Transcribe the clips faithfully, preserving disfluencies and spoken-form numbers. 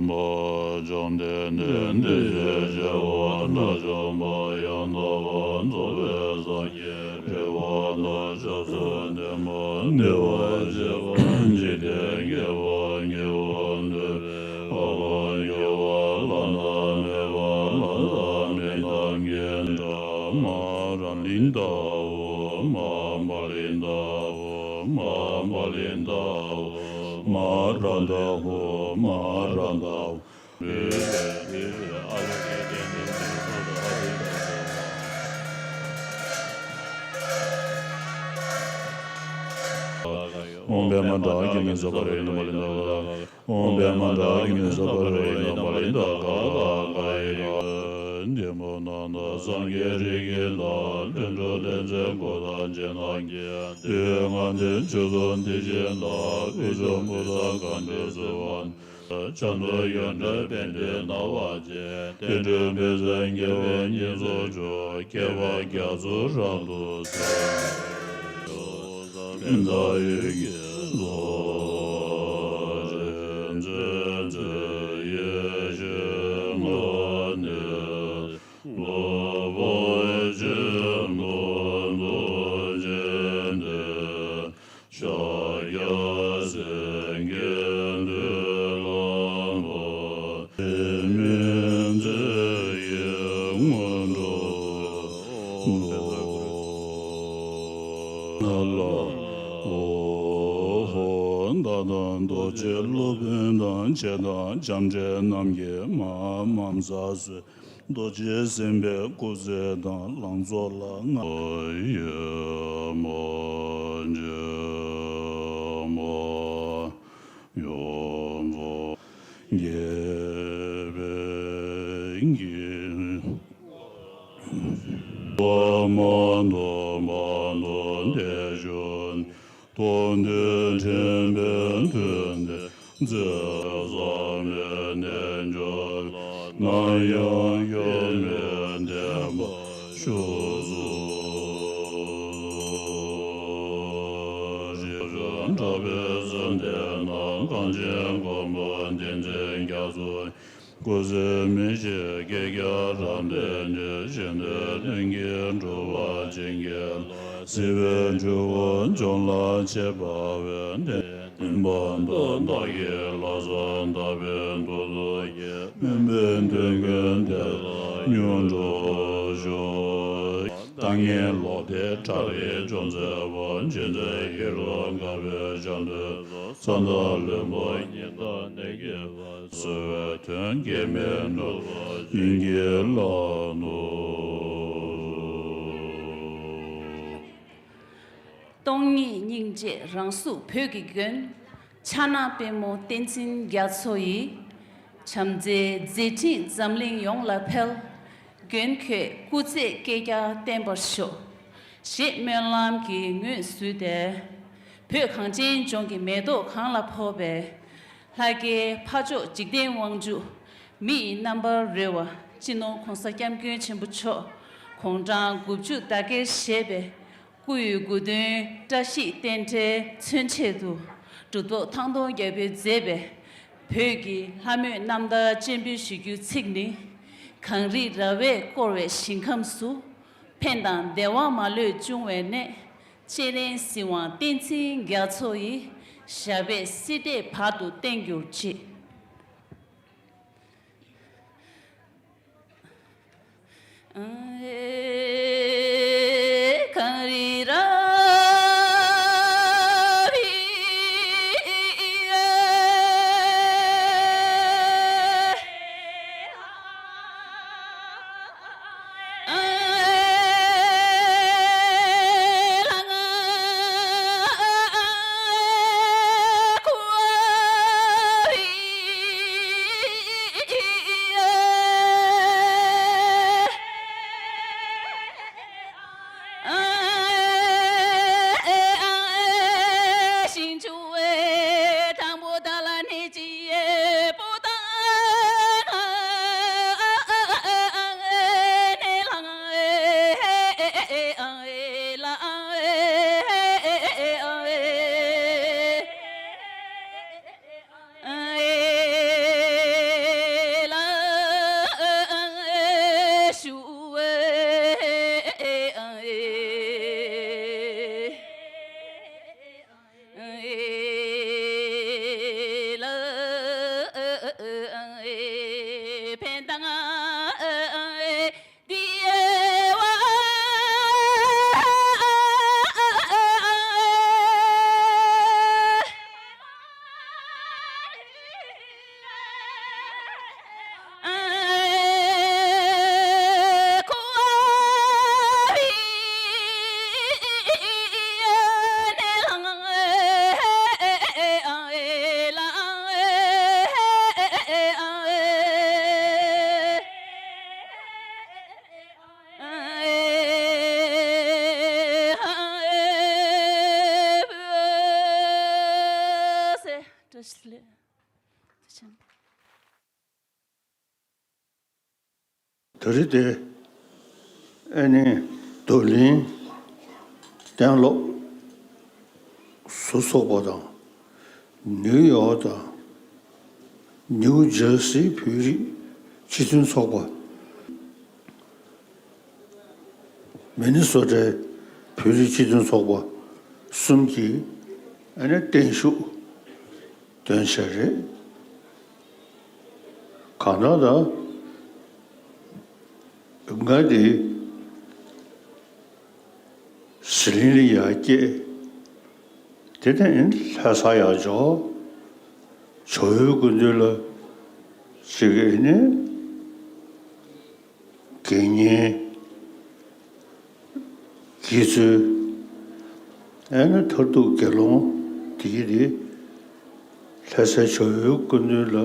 བཅོམ་ལྡན་འདས་དེ་བཞིན་གཤེགས་པ་དགྲ་བཅོམ་པ་ཡང་དག་པར་རྫོགས་པའི་སངས་རྒྱས་རི་བོ་དང་ཕྱོགས་བཅུའི་གཏེར་མ་ནི་བ་ཅེས་པ་འཇིག་རྟེན་བསྐལ་པ་ཉི་ཤུ་འདུས་པའི་འཕགས་པ་མགོན་པོ་བླ་ན་མེད་པ་ལ་སངས་རྒྱས་ཐམས་ཅད་དགྲ་མ་ར་ལིང་ཏའོ་མ་པ་ལིང་ཏའོ་མ་པ་ལིང་ཏའོ་མ་ར་ཏའོ་མ་ར་ཏའོ། ཨོཾ་པདྨ་དང་ཀུན་ནས་བཟོད་པ་རེ་ཡིན་ནོ་མ་ལེན་ད་ག་ག་ཨོཾ་པདྨ་དང་ཀུན་ནས་བཟོད་པ་རེ་ཡིན་ནོ་མ་ལེན་ད་ག་ག་ག་ཡི་ག་ལྡན་མོ་ནང་ན་སངས་རྒྱས་རིགས་ཀྱི་བདག་དོན་གྲུབ་ལྷ་མཛེས་འཁོར་དང་བཅས་རྣམས་ཀྱིས། དུས་ལྔ་ལྡན་ཆོས་སྐུ་དེ་བཞིན་གཤེགས་ལ་དབུས་ཕྱོགས་བུ་ཚ་གངས་ཏི་སེ་བ། བྱང་དུ་ཡོན་ཏན་དཔལ་ལྡན་སྣང་བ་ཅན། བསྟན་འགྲོའི་དཔལ་བཟང་རྒྱལ་བའི་བསྙེན་རྫོགས་མཆོག་བསྐལ་པ་རྒྱ་མཚོ་རབ་ཏུ་ཟད། ཟླ་འོད་ཀྱི་ཚོགས་ཀྱིས་མཛེས་མཛེས་ཡེ་ཤེས་ངོ་ནས། གློ་བུར་ཆེན་པོ་རྡོ་རྗེ་གདན། ཤཱཀྱ་སེང་གེ་འདུལ་བ་མ། དེ་མིན་མཛེས་ཡིད་སྔོན་འགྲོ་རྫོགས་ལ། ཨོ་ཧོ། བདག་དང་རྡོ་རྗེ་སློབ་དཔོན་དང་བཅས་དང་སྤྱན་རས་རྣམས་ཀྱིས་མ་མ་ས་གསོལ། རྡོ་རྗེ་སེམས་དཔའི་སྐུ་ཚེ་དང་ལང་ཚོ་ལ་ང་། ཡེ་མ་ཇེ་མ་ཡོངས་རྫོགས་རྒྱས་པའི་དཀྱིལ་འཁོར་མ་ནོར་མ་ནོར་དེ་བཞུགས། ཐོབ་འདོད་དྲན་པའི་མཐུ་ལྡན་མཛད། བསམ་པའི་རྣལ་འབྱོར་ལ་ནམ་ཡང་སྐྱོན་མེད་བརྟན་པར་བཞུགས་སུ། གྲགས་པའི་བསམ་གཏན་ན་གངས་ཅན་མགོན་པོ་བསྟན་འཛིན་རྒྱ་མཚོ། སྐུ་ཚེ་མི་ཤིགས་བསྐལ་བརྒྱར་རབ་བརྟན་ཅིང་། གཞན་དོན་ལྷུན་གྱིས་གྲུབ་པར་བྱིན་གྱིས་རློབས། སྲིད་པའི་འཁྲུལ་འཁོར་ཕྱོགས་ལ་ཆས་པ་བས། བདེན་པ་དང་བདག་གི་ལྷག་བསམ་དག་པའི་མཐུ་སྟོབས་ཀྱིས། སྨོན་པའི་དོན་ཀུན་དེ་དག་མྱུར་འགྲུབ་ཤོག། ལྟས་ངན་ལོག་ལྟའི་བྲག་རིས་ཅུང་ཟད་པ། འཇིག་རྟེན་ཡིད་རབ་འགགས་པའི་སྐྱོན་ཏེ་སོགས། ས་མཐའ་རླུང་འཕོས་ཉི་ཟླ་གནོད་སྐྱེལ་བ། གསོལ་བའི་དོན་གེགས་མེད་འགྲུབ་པར་བྱིན་གྱིས་བརླབ་ནོ། སྟོང་ཉིད་སྙིང་རྗེ་རང་གཟུགས་བོད་ཀྱི་མགོན། ཕྱག་ན་པདྨོ་བསྟན་འཛིན་རྒྱ་མཚོ་ཡི། བྱམས་བརྩེའི་མཛད་འཕྲིན་འཛམ་གླིང་ཡོངས་ལ་འཕེལ། མགོན་ཁྱོད་སྐུ་ཚེ་བསྐལ་བརྒྱར་བརྟན་པར་ཤོག། ཞེས་སྨོན་ལམ་གྱི་ངོས་བཟུང་སྟེ། བོད་གངས་ཅན་ལྗོངས་ཀྱི་མེ་ཏོག་གང་ལ་ཕོག་པའི། ལྷ་སྐལ་འཕགས་མཆོག་འཇིག་རྟེན་དབང་ཕྱུག། མི་ཡི་རྣམ་པར་རོལ་བ། སྤྱི་ནོར་༸གོང་ས་༸སྐྱབས་མགོན་ཆེན་པོ་མཆོག་དགུང་གྲངས་དགུ་བཅུ་ཟླ་བརྒྱད་བཞེས་པའི། སྐུ་ཡི་དགུང་སྟོན་བཀྲ་ཤིས་རྟེན་འབྲེལ་མཚོན་ཆེད་དུ། གྲུབ་ཐོབ་ཐང་སྟོང་རྒྱལ་པོས་མཛད་པའི། བོད་ཀྱི་ལྷ་མོའི་རྣམ་ཐར་སྤྱན་འབུལ་ཞུ་རྒྱུའི་ཚིག་ནི། གངས་རི་ར་བས་བསྐོར་བའི་ཞིང་ཁམས་སུ། ཕན་དང་བདེ་བ་མ་ལུས་འབྱུང་བའི་གནས། སྤྱན་རས་གཟིགས་དབང་བསྟན་འཛིན་རྒྱ་མཚོ་ཡི། ཞབས་པད་སྲིད་མཐའི་བར་དུ་བརྟན་གྱུར་ཅིག། ད་རེས་དེ་ཨ་ནི་རྡོར་གླིང་གཏན་སློབ་ཟུར་ཚོགས་པ་དང་། ནིའུ་ཡོག་དང་ནིའུ་ཇར་སིའི་བོད་རིགས་སྤྱི་མཐུན་ཚོགས་པ། མི་ནི་སོ་ཊའི་བོད་རིགས་སྤྱི་མཐུན་ཚོགས་པ་གསུམ་གྱིས་ཨ་ནི་བརྟན་བཞུགས་འདོན་བྱས་རེད། གང་ལྟར་ད་ང་འདི་ཟི་ལིང་ལ་ཡར་སྐྱེས། དེ་ནས་ལྷ་ས་ཡར་འབྱོར། ཇོ་བོའི་སྐུ་མདུན་ལ་ཅིག་ཨ་ནི་དགེ་བསྙེན་དགེ་ཚུལ། ཨ་ནི་མཐར་ཐུག་དགེ་སློང་དེ་གི་དེ་ལྷ་སའི་ཇོ་བོའི་སྐུ་མདུན་ལ་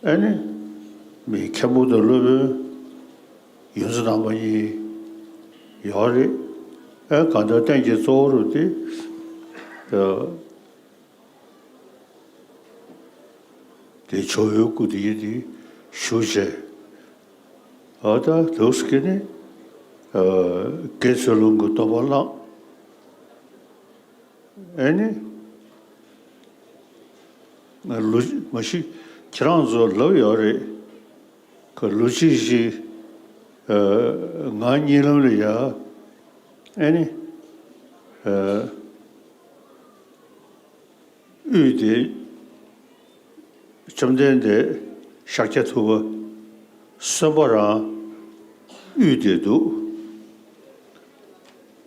ཨ་ནི་མི་མཁན་པོ་དང་སློབ་དཔོན་ཡོངས་འཛིན་རྣམ་པ་གཉིས་ཡོད་རེད། ཨ་གང་ལྟར་རྟེན་གྱི་གཙོ་བོ་རུ་དེ་ཨ། དེ་ཇོ་བོའི་སྐུ་དེ་ཡི་དེ་བཞུགས་བྱས། ཨ་ད་དུས་ཀྱི་ནི་དགེ་ཚུལ་སློང་གི་སྡོམ་པ་བླངས། ཨེ་ནི་ང་ལོ་མ་གཞི་ཁྱེད་རང་ཚོ་ལབ་ཡོད་རེད། ཁ་ལོ་གཅིག་གཅིག་ང་གཉིད་ལམ་ལ་ཡ་ཨེ་ནི་དབུས་དེ་བཅོམ་ལྡན་འདས་ཤཱཀྱ་ཐུབ་པ་གསོན་པོ་རང་དབུས་དེ་འདུག་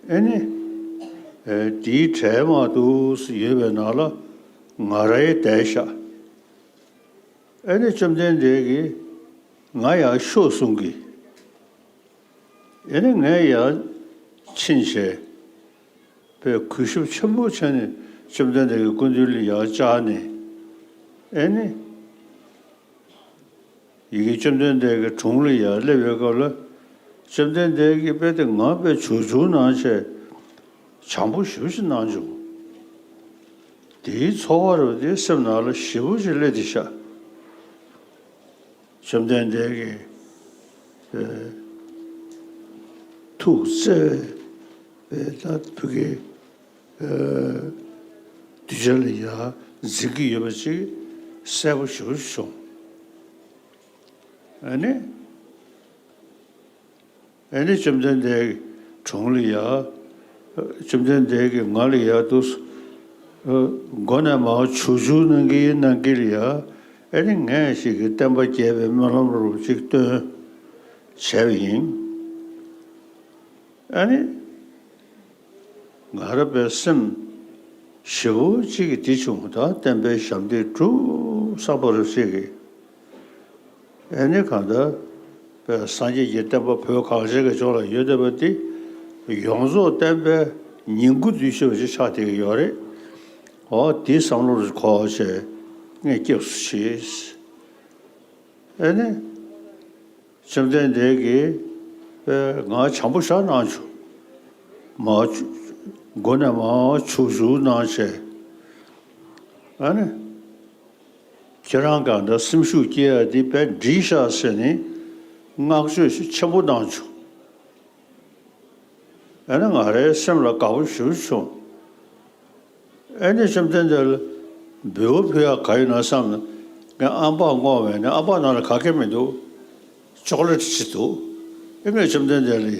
ཨེ་ནི་དེའི་གྲལ་མ་འདུག་ཡོད་པའི་ནང་ལ་ང་རའི་བསྡད་ཤག་ཨེ་ནི་བཅོམ་ལྡན་འདས་ཀྱིས་ང་ཡར་ཤོག་གསུང་གི། ཨེ་ནི་ངས་ཡར་ཕྱིན་བྱས་པའི་གུས་ཞབས་ཆེན་པོ་བྱས་ནས་བཅོམ་ལྡན་འདས་ཀྱི་སྐུ་མདུན་ལ་ཡར་བཅར་ནས། ཨེ་ནི་ཡི་གེ་བཅོམ་ལྡན་འདས་ཀྱི་དྲུང་ལ་ཡར་སླེབས་པའི་སྐབས་ལ། བཅོམ་ལྡན་འདས་ཀྱིས་དཔེ་དེ་ང་དཔེ་བྱུང་བྱུང་གནང་བྱས། བྱམས་པོ་ཞེ་པོ་ཞིག་གནང་བྱུང་། དེའི་ཚོར་བ་རུ་དེ་སེམས་ནང་ལ་ཞེ་པོ་ཞིག་སླེབས་ཏེ་ཤག་བཅོམ་ལྡན་འདས་ཀྱིས་ཨེ་ཐུགས་བརྩེ་བས་ད་བུ་གའི་ཨེ་གདུལ་བྱ་ལ་ཡ་འཛིན་གྱི་ཡོད་པ་ཅིག་གསལ་པོ་ཞེ་པོ་ཞིག་བྱུང་། ཨ་ནི། ཨེ་ནི་བཅོམ་ལྡན་འདས་དྲུང་ལ་ཡ། བཅོམ་ལྡན་འདས་ཀྱིས་ང་ལ་ཡ་དུ། མགོ་ནས་མར་ཆུ་ཆུ་གནང་གི་གནང་གི་ལ་ཡ། ཨེ་ནི་ངས་ཞིག་གི་བསྟན་པ་རྒྱས་པའི་སྨོན་ལམ་རུ་ཅིག་བཏོན་བྱས་པ་ཡིན། ཨེ་ནི། ང་ར་པའི་སེམས་ཞེ་པོ་གཅིག་གི་འདི་བྱུང་ད་བསྟན་པའི་ཞབས་འདེགས་སྒྲུབ་བསམ་པ་རུ་གཅིག་གི། ཨེ་ནི་གང་ལྟར་པའི་སངས་རྒྱས་ཀྱི་བསྟན་པ་བོད་གངས་ཅན་གྱི་ལྗོངས་ལ་ཡོད་བསྡད་པ་འདི་ཡོངས་རྫོགས་བསྟན་པའི་ཉིང་ཁུ་འདུས་ཤོས་ཅིག་ཆགས་བསྡད་ཀྱི་ཡོད་རེད། འོ་འདི་བསམ་བློ་རུ་འཁོར་བྱས་ངས་སྐྱབས་སུ་མཆི། ཨེ་ནི། བཅོམ་ལྡན་འདས་ཀྱིས་ང་བྱམས་པོ་ཞེ་གནང་བྱུང་། མ་མགོ་ནས་མར་ཆུ་ཞུ་གནང་བྱས། ཨ་ནི། ཁྱེད་རང་གང་འདྲ་སེམས་ཤུགས་སྐྱེ་ཡ་འདི་དཔེ་འགྲིག་ཤག་ཟེར་ནས་བསྔགས་བརྗོད་ཞིག་ཆེན་པོ་གནང་བྱུང་། ཨ་ནི་ང་རའི་སེམས་ལ་དགའ་པོ་ཞེ་པོ་བྱུང་། ཨེ་ནི་བཅོམ་ལྡན་འདས་ལ་འབུལ་བ་ཕུལ་ཡག་ག་ཡོད་ན་བསམ་ན། ངས་ཨམ་ཕག་བསྔོགས་པས་ནི་ཨམ་ཕག་ནང་ལ་ག་གེ་མི་འདུག་ཅོག་ལེ་ཊི་ཅིག་འདུག་ཨེ་ངས་བཅོམ་ལྡན་འདས་ལ་ཡ།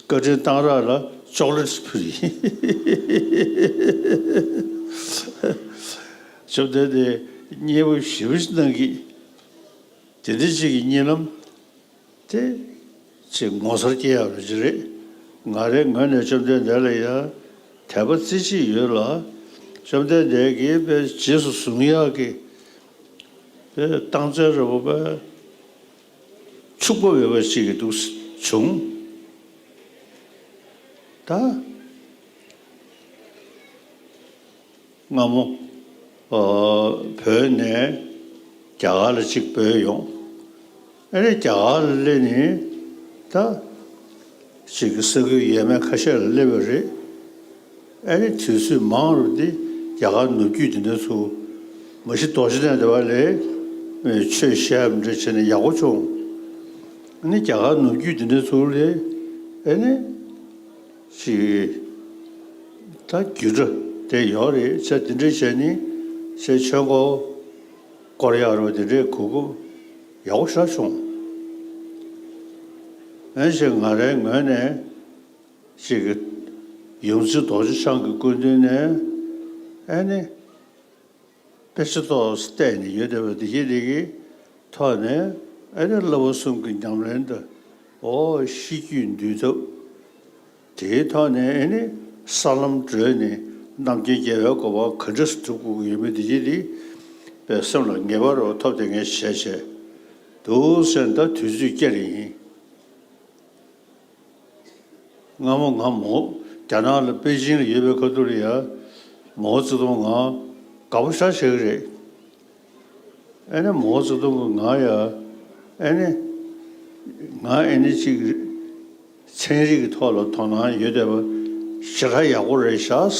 བཀའ་དྲིན་གཏང་རག་ལ་ཅོག་ལེ་ཊི་ཕུལ་ཡིན། བཅོམ་ལྡན་འདས་མཉེས་པོ་ཞེ་པོ་ཞིག་གནང་གི། དེ་འདྲ་ཅིག་གི་གཉིད་ལམ། དེ་ཅིག་ངོ་མཚར་སྐྱེ་ཡག་རེད་ཅིག་རེད། ང་རའི་ངོས་ནས་བཅོམ་ལྡན་འདས་ལ་ཡ་དད་པ་རྩེ་གཅིག་ཡོད་ལ། བཅོམ་ལྡན་འདས་ཀྱིས་དཔེ་རྗེས་སུ་བཟུང་ཡག་གི་དཔེ་རྟགས་མཚན་རེ་བོ་དཔེ་འཕྱུག་པོ་ཡོད་པ་ཅིག་གི་འདུག་བྱུང་། ད། སྔ་མོ། ཨ། བོད་ནས་རྒྱ་གར་ལ་གཅིག་བྲོས་ཡོང་། ཨ་ནི་རྒྱ་གར་ལ་སླེབས་ནས་ད་གཅིག་གི་ས་ཁུལ་ཡས་མས་ཁ་ཤས་ལ་སླེབས་པ་རེད། ཨ་ནི་དུས་ཚོད་མང་རུ་དེ་རྒྱ་གར་ནུབ་རྒྱུད་དེ་འདྲ་ཚོ་མ་གཞི་རྡོ་རྗེ་གདན་དེ་བ་ལས་ཆོས་བཤད་མི་འདྲ་བྱས་ནས་ཡག་པོ་བྱུང་། ནི་རྒྱ་གར་ནུབ་རྒྱུད་འདི་འདྲའི་ཚུལ་ལས་ཨེ་ནི་ཅིག་ད་རྒྱུད་གྲྭ་དེ་ཡོད་རེད། ཚེ་འདི་འདྲ་བྱས་ནི་ཚེ་ཆོས་འཁོར་བསྐོར་ཡག་རོ་འདི་འདྲའི་གོ་སྐབས་ཡག་པོ་ཞེ་དྲག་བྱུང་། ཨེ་ཞེ་ང་རའི་ངོས་ནས་ཅིག་ཡོངས་འཛིན་རྡོ་རྗེ་འཆང་གི་སྐུ་མདུན་ནས་ཨེ་ནི། དཔེ་ཆ་ཐོག་བལྟས་ནས་ཡོད་བསྡད་པ་འདི་གི་འདི་གི་ཐོག་ནས་ཨེ་ནི་བསླབ་པ་གསུམ་གྱི་ཉམས་ལེན་དང་། ཨོ་ཤེས་རྒྱུད་འདུལ་ཐབས། དེའི་ཐོག་ནས་ཨེ་ནི་ས་ལམ་བགྲོད་ནས་རྣམ་མཁྱེན་རྒྱལ་བའི་གོ་འཕང་ག་འདྲ་སེ་སྒྲུབ་དགོས་ཀྱི་ཡོད་མེད་འདི་གི་འདི་དཔེ་སེམས་ལ་ངེས་པ་རུ་ཐོབ་སྟེ་ངས་བྱས་བྱས་འདུག་ཟེར། ད་དུས་ཚོད་བསྐྱལ་ཡིན། སྔ་མོ་ང་མོ་རྒྱ་ནག་ལ་པེ་ཅིང་ལ་ཡོད་པའི་ཁ་ཐུག་ལ་ཡ་མའོ་ཙེ་ཏུང་ང་དགའ་པོ་ཞེ་དྲག་བྱེད་ཀྱི་རེད། ཨེ་ནི་མའོ་ཙེ་ཏུང་གི་ང་ཡ་ཨེ་ནི་ང་ཨེ་ནི་ཅིག་ཚན་རིག་གི་ཐོག་ལ་དོ་སྣང་ཡོད་བསྡད་པ་ཞེ་དྲག་ཡག་པོ་རེད་ཤག།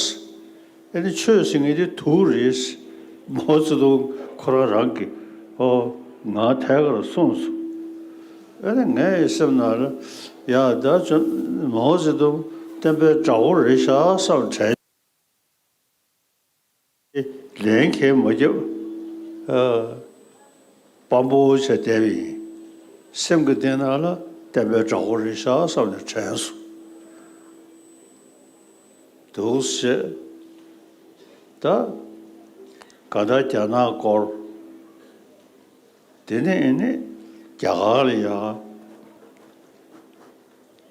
ཨེ་ནི་ཆོས་ཟེར་མཁན་དེ་དུག་རེད། མའོ་ཙེ་ཏུང་ཁོ་རང་རང་གིས་ཨོ་ང་ཐད་ཀར་གསུངས་སོང་། ཨེ་ནི་ངའི་སེམས་ནང་ལ་ཡ་ད་ཅོ་མའོ་ཙེ་ཏུང་བསྟན་པའི་དགྲ་བོ་རེད་ཤག་བསམ་དྲན། ལན་ཁས་མ་བརྒྱབ། ཨ། དཔང་པོ་བྱས་བསྡད་པ་ཡིན། སེམས་ཀྱི་གཏིང་ནང་ལ་བསྟན་པའི་དགྲ་བོ་རེད་ཤག་བསམ་ནས་དྲན་སོང་། འདུག་སེ་བྱས། ད་ག་ད་རྒྱ་ནག་སྐོར། དེ་ནས་ཨེ་ནི་རྒྱ་གར་ལ་ཡ།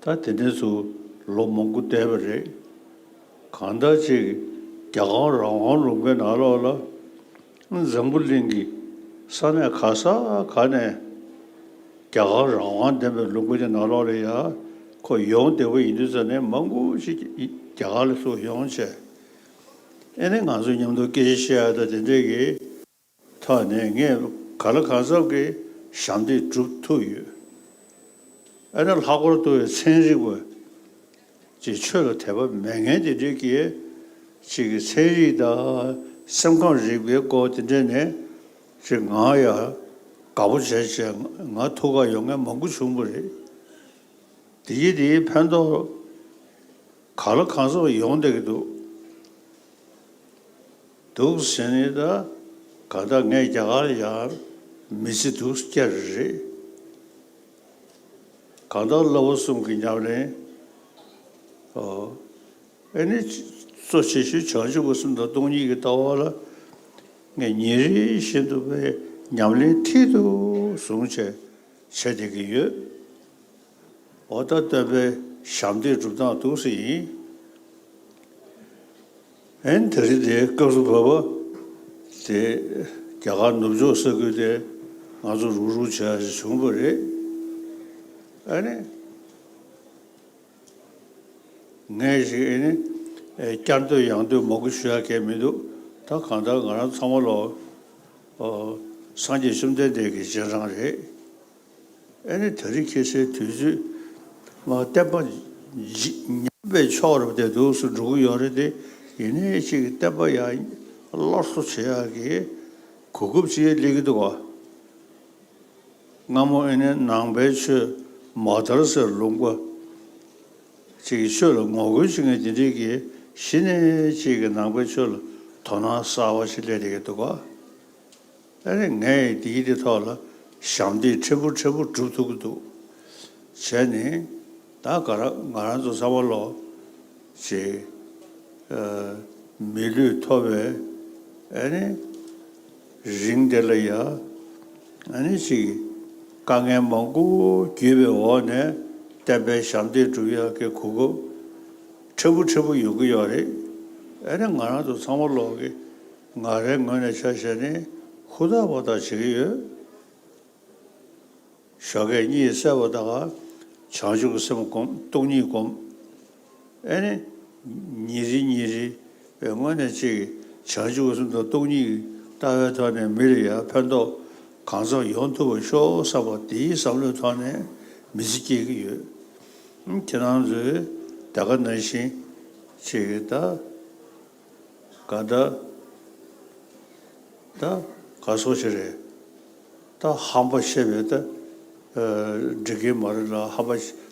ད་དེ་འདྲ་ཚོ་ལོ་མང་པོ་བསྡད་པ་རེད། གང་ལྟར་ཅིག་རྒྱ་གར་རང་དབང་ལུང་པའི་ནང་ལོགས་ལ་འཛམ་བུ་གླིང་གི་ས་གནས་ག་ས་ག་ནས་རྒྱ་གར་རང་དབང་ལྡན་པའི་ལུང་པ་དེ་ནང་ལོགས་ལ་ཡ་ཁོ་ཡོང་བསྡད་པ་ཡིན་དུས་ཙ་ནས་མང་པོ་ཞིག་རྒྱ་གར་ལ་ཚུར་ཡོང་བྱས། ཨེ་ནི་ང་ཚོ་མཉམ་དུ་སྐད་ཆ་བཤད་ཡ་ད་དེ་འདྲས་ཀྱི། ཐོག་ནས་ངས་ག་ལ་གང་འཚམ་གྱི་ཞབས་འདེགས་སྒྲུབ་ཐུབ་ཡོད། ཨ་ནི་ལྷག་པར་དུ་ཚན་རིག་པ་ཅིག་ཆོས་ལ་དད་པ་མེད་མཁན་དེ་འདྲས་ཀྱིས་ཅིག་གི་ཚན་རིག་དང་སེམས་ཁམས་རིག་པའི་སྐོར་དེ་འདྲས་ནས་ཅིག་ང་ཡ་དགའ་པོ་བྱས་བྱས་ང་ཐུགས་ཁ་ཡོང་མཁན་མང་པོ་བྱུང་བ་རེད། དེ་ཡིས་དེའི་ཕན་ཐོགས་ག་ལ་གང་འཚམ་ཡོང་བསྡད་ཀྱི་འདུག་འདུག་ཟེར་ནས་ད་གང་ལྟར་ངས་རྒྱ་གར་ཡང་མི་ཚེ་འདུག་བསྐྱལ་རེད། གང་ལྟར་བསླབ་པ་གསུམ་གྱི་ཉམས་ལེན། ཨོ། ཨེ་ནི་གཙོ་ཆེ་ཤོས་བྱང་ཆུབ་ཀྱི་སེམས་དང་སྟོང་ཉིད་ཀྱི་ལྟ་བ་ལ་ངས་ཉིན་རེ་བཞིན་དུ་པའི་ཉམས་ལེན་མཐིལ་དུ་བཟུང་བྱས་བྱེད་བསྡད་ཀྱི་ཡོད། འོ་ད་སྟོན་པའི་ཞབས་འདེགས་སྒྲུབ་སྟངས་འདུག་སེ་ཡིན། ཨེན་དེ་རིང་དེ་སྐབས་སུ་བབ་པ་དེ་རྒྱ་གར་ནུབ་ཕྱོགས་ས་ཁུལ་དེ་ང་ཚོ་རུག་རུག་བྱས་བྱུང་བ་རེད། ཨ་ནི་ངས་ཞིག་ཨེ་ནི་བསྐྱར་ཟློས་ཡང་ཟློས་མང་པོ་ཞུ་ཡ་གལ་མི་འདུག་ད་གང་ལྟར་ང་རང་ཚང་མ་ལོ་སངས་རྒྱས་བཅོམ་ལྡན་འདས་ཀྱི་རྗེས་འབྲང་རེད། ཨེ་ནི་དེ་རིང་ཁ་སང་དུས་ཚོད་མ་བསྟན་པ་ཉམས་པའི་ཕྱོགས་རུ་དེ་འདུག་སེ་འགྲོ་གི་ཡོད་རེད་དེ། ཡིན་ནའི་ཅིག་བསྟན་པ་ཡང་སླར་གསོ་བྱེད་ཡག་གི་གོ་སྐབས་ཅིག་སླེབས་ཀྱི་འདུག་ག་སྔ་མོ་ཨེ་ནི་ནང་པའི་ཆོས་མ་དར་སའི་ལུང་པ་ཅིག་གི་ཆོས་ལ་ངོ་རྒོལ་བྱེད་མཁན་དེ་འདྲས་ཀྱིས་གཞི་ནས་ཅིག་གི་ནང་པའི་ཆོས་ལ་དོ་སྣང་གསར་པ་ཞིག་སླེབས་བསྡད་ཀྱི་འདུག་ག་ཨ་ནི་ངས་དེའི་དེ་ཐོག་ལ་ཞབས་འདེགས་ཕྲན་བུ་ཕྲན་བུ་སྒྲུབ་ཐུབ་ཀྱི་འདུག་བྱས་ནས་ད་ག་ར་ང་རང་ཚོ་ཚང་མ་ལོ་ཅིག་མི་ལུས་ཐོབ་པའི་ཨ་ནི་རིང་དེ་ལ་ཡ་ཨ་ནི་ཅིག་དཀའ་ངལ་མང་པོ་བརྒྱུད་པའི་འོག་ནས་བསྟན་པའི་ཞབས་འདེགས་སྒྲུབ་ཡག་གི་གོ་སྐབས་ཕྲན་བུ་ཕྲན་བུ་ཡོང་གི་ཡོད་རེད། ཨ་ནི་ང་རང་ཚོ་ཚང་མ་ལོག་གི་ང་རའི་ངོས་ནས་ཆ་བཞག་ནས་ཧུར་ཐག་པ་ཐག་བྱེད་ཀྱི་ཡོད། ཞོགས་ཀས་གཉིད་སད་པ་དང་བྱང་ཆུབ་ཀྱི་སེམས་སྒོམ། སྟོང་ཉིད་སྒོམ། ཨེ་ནི་ཉིན་རེ་ཉིན་རེ་བའི་སྔོན་ནས་ཅིག་བྱང་ཆུབ་ཀྱི་སེམས་དང་སྟོང་ཉིད་ཀྱི་ལྟ་བའི་ཐོག་ནས་མི་ལ་ཡང་ཕན་ཐོགས་གང་འཚམ་ཡོང་ཐུབ་པ་ཤོག་བསམ་པ་དེའི་བསམ་བློའི་ཐོག་ནས་མི་ཚེ་སྐྱེལ་གྱི་ཡོད། ཁྱེད་རང་ཚོས་ད་ག་ནང་བཞིན་ཅིག་ད། ག་ད། ད་ག་སོ་ཞིག་རེད། ད་ཧམ་པ་བཤད་པའི་ད་ འགྲིག་གི་མ་རེད་ལ། ཧ་པ་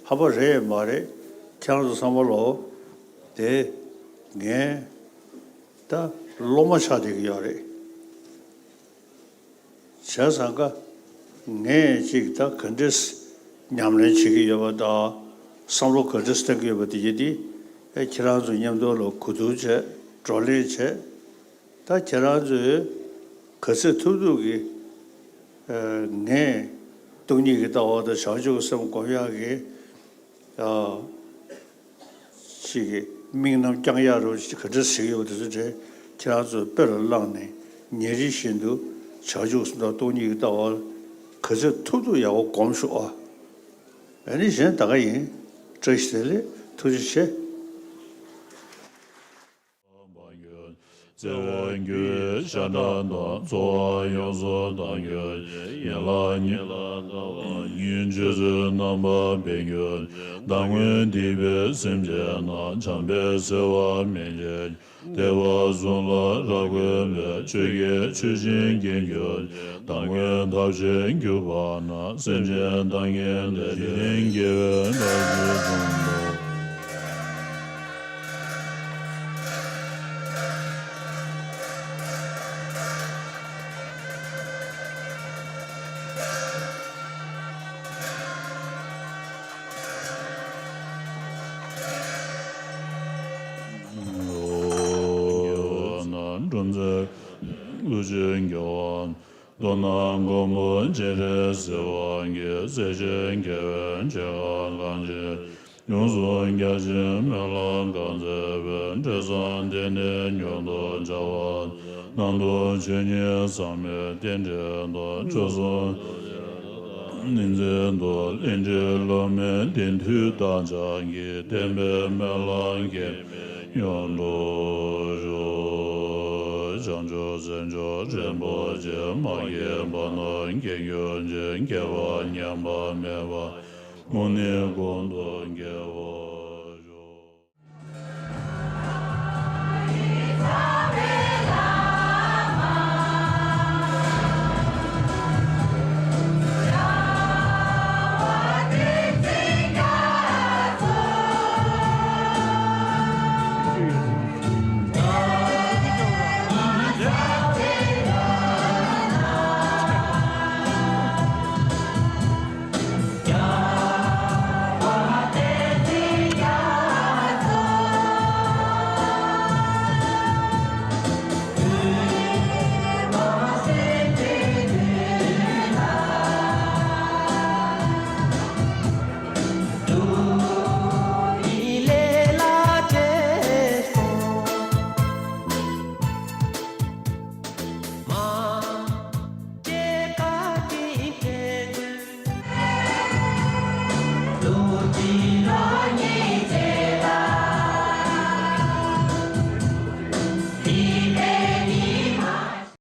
ཧ་པ་རེད་མ་རེད། ཁྱེད་རང་ཚོ་བསམ་བློ་ལོ། དེ་ངས་ད་སློབ་མ་ཆགས་བསྡད་ཀྱི་ཡོད་རེད། བྱས་ཙང་ཀ་ངས་ཅིག་ད་ག་འདྲས་ཉམས་ལེན་བྱེད་ཀྱི་ཡོད་པ་དང་། བསམ་བློ་ག་འདྲས་གཏོང་གི་ཡོད་པ་དེ་ཡིན་ཏེ། ཨེ་ཁྱེད་རང་ཚོ་མཉམ་དུ་ལ་གོ་བསྡུར་བྱས། བགྲོ་གླེང་བྱས། ད་ཁྱེད་རང་ཚོས་ག་ཚོད་ཐུབ་ཐུབ་ཀྱིས་ཨེ་ངས་སྟོང་ཉིད་ཀྱི་ལྟ་བ་དང་བྱང་ཆུབ་ཀྱི་སེམས་སྒོམ་ཡག་གི་ཨ་ཅིག་གི་དམིགས་རྣམ་བསྐྱང་ཡག་རུ་ག་འདྲ་ཞིག་ཡོད་པ་དེ་ཚོ་དེ་ཁྱེད་རང་ཚོས་དཔེ་ལ་བླངས་ནས་ཉིན་རེ་བཞིན་དུ་བྱང་ཆུབ་སེམས་དང་སྟོང་ཉིད་ཀྱི་ལྟ་བ་ག་ཚོད་ཐུབ་ཐུབ་ཡག་པོ་སྒོམ་ཤོག་ཨ། ཨ་ནི་གཞན་ད་ག་ཡིན། བཀྲ་ཤིས་བདེ་ལེགས། ཐུགས་རྗེ་ཆེ། བརྩེ་བའི་རྒྱུད་ཤ་ཁྲག་དང་། ཚོར་བ་ཡོངས་སུ་དག་གྱུར་ཅིག་ཡན་ལག་ཉིད་ལ་ལྟ་བ་ཉིད། སྤྱོད་ཚུལ་རྣམ་པར་འཕེལ་གྱུར་ཅིག་བདག་མངོན་འདས་པའི་སེམས་ཅན་རྣམས། བྱམས་པའི་བརྩེ་བ་སྨིན་བྱེད་ཅིག་བདེ་བ་གསུམ་ལ་རབ་གུས་པའི། ཆོས་ཀྱི་ཆུ་ཤིང་སྐྱེ་གྱུར་ཅིག་བདག་མངོན་ཐབས་ཤེས་གྱུར་པ་ན། སེམས་ཅན་བདག་གིས་བདེ་ཞིང་དགེ་བའི་བཀྲ་ཤིས་ཤོག་མཐོ་ན་མགོན་པོ་སྤྱན་རས་གཟིགས་དབང་གིས། སྲས་ཆེན་རྒྱལ་བའི་མཆོད་པ་གང་བྱེད། ཡོངས་སུ་རྒྱ་ཆེའི་སྨོན་ལམ་གང་མཛད་པའི། འབྲས་བཟང་དེ་ནི་མྱུར་དུ་འབྱུང་བར་ཤོག་རྣམ་རྟོག་ཆོས་ཉིད་ཟག་མེད་རྟེན་འབྲེལ་དང་། སྐྱོ་གཟུགས་ནི་འཛིན་དུ། ལྷུན་གྲུབ་ལྷ་མོའི་གདན་མཐུ་དང་ཕྱག་གིས། བསྟན་པའི་སྨོན་ལམ་གྱི་མྱུར་དུ་ཤོག་བྱང་ཆུབ་སེམས་མཆོག་རིན་པོ་ཆེ། མ་སྐྱེས་པ་རྣམས་སྐྱེ་གྱུར་ཅིག་སྐྱེས་པ་ཉམས་པ་མེད་པ། མུ་ནི་ཀུན་ཏུ་དགེ་བ།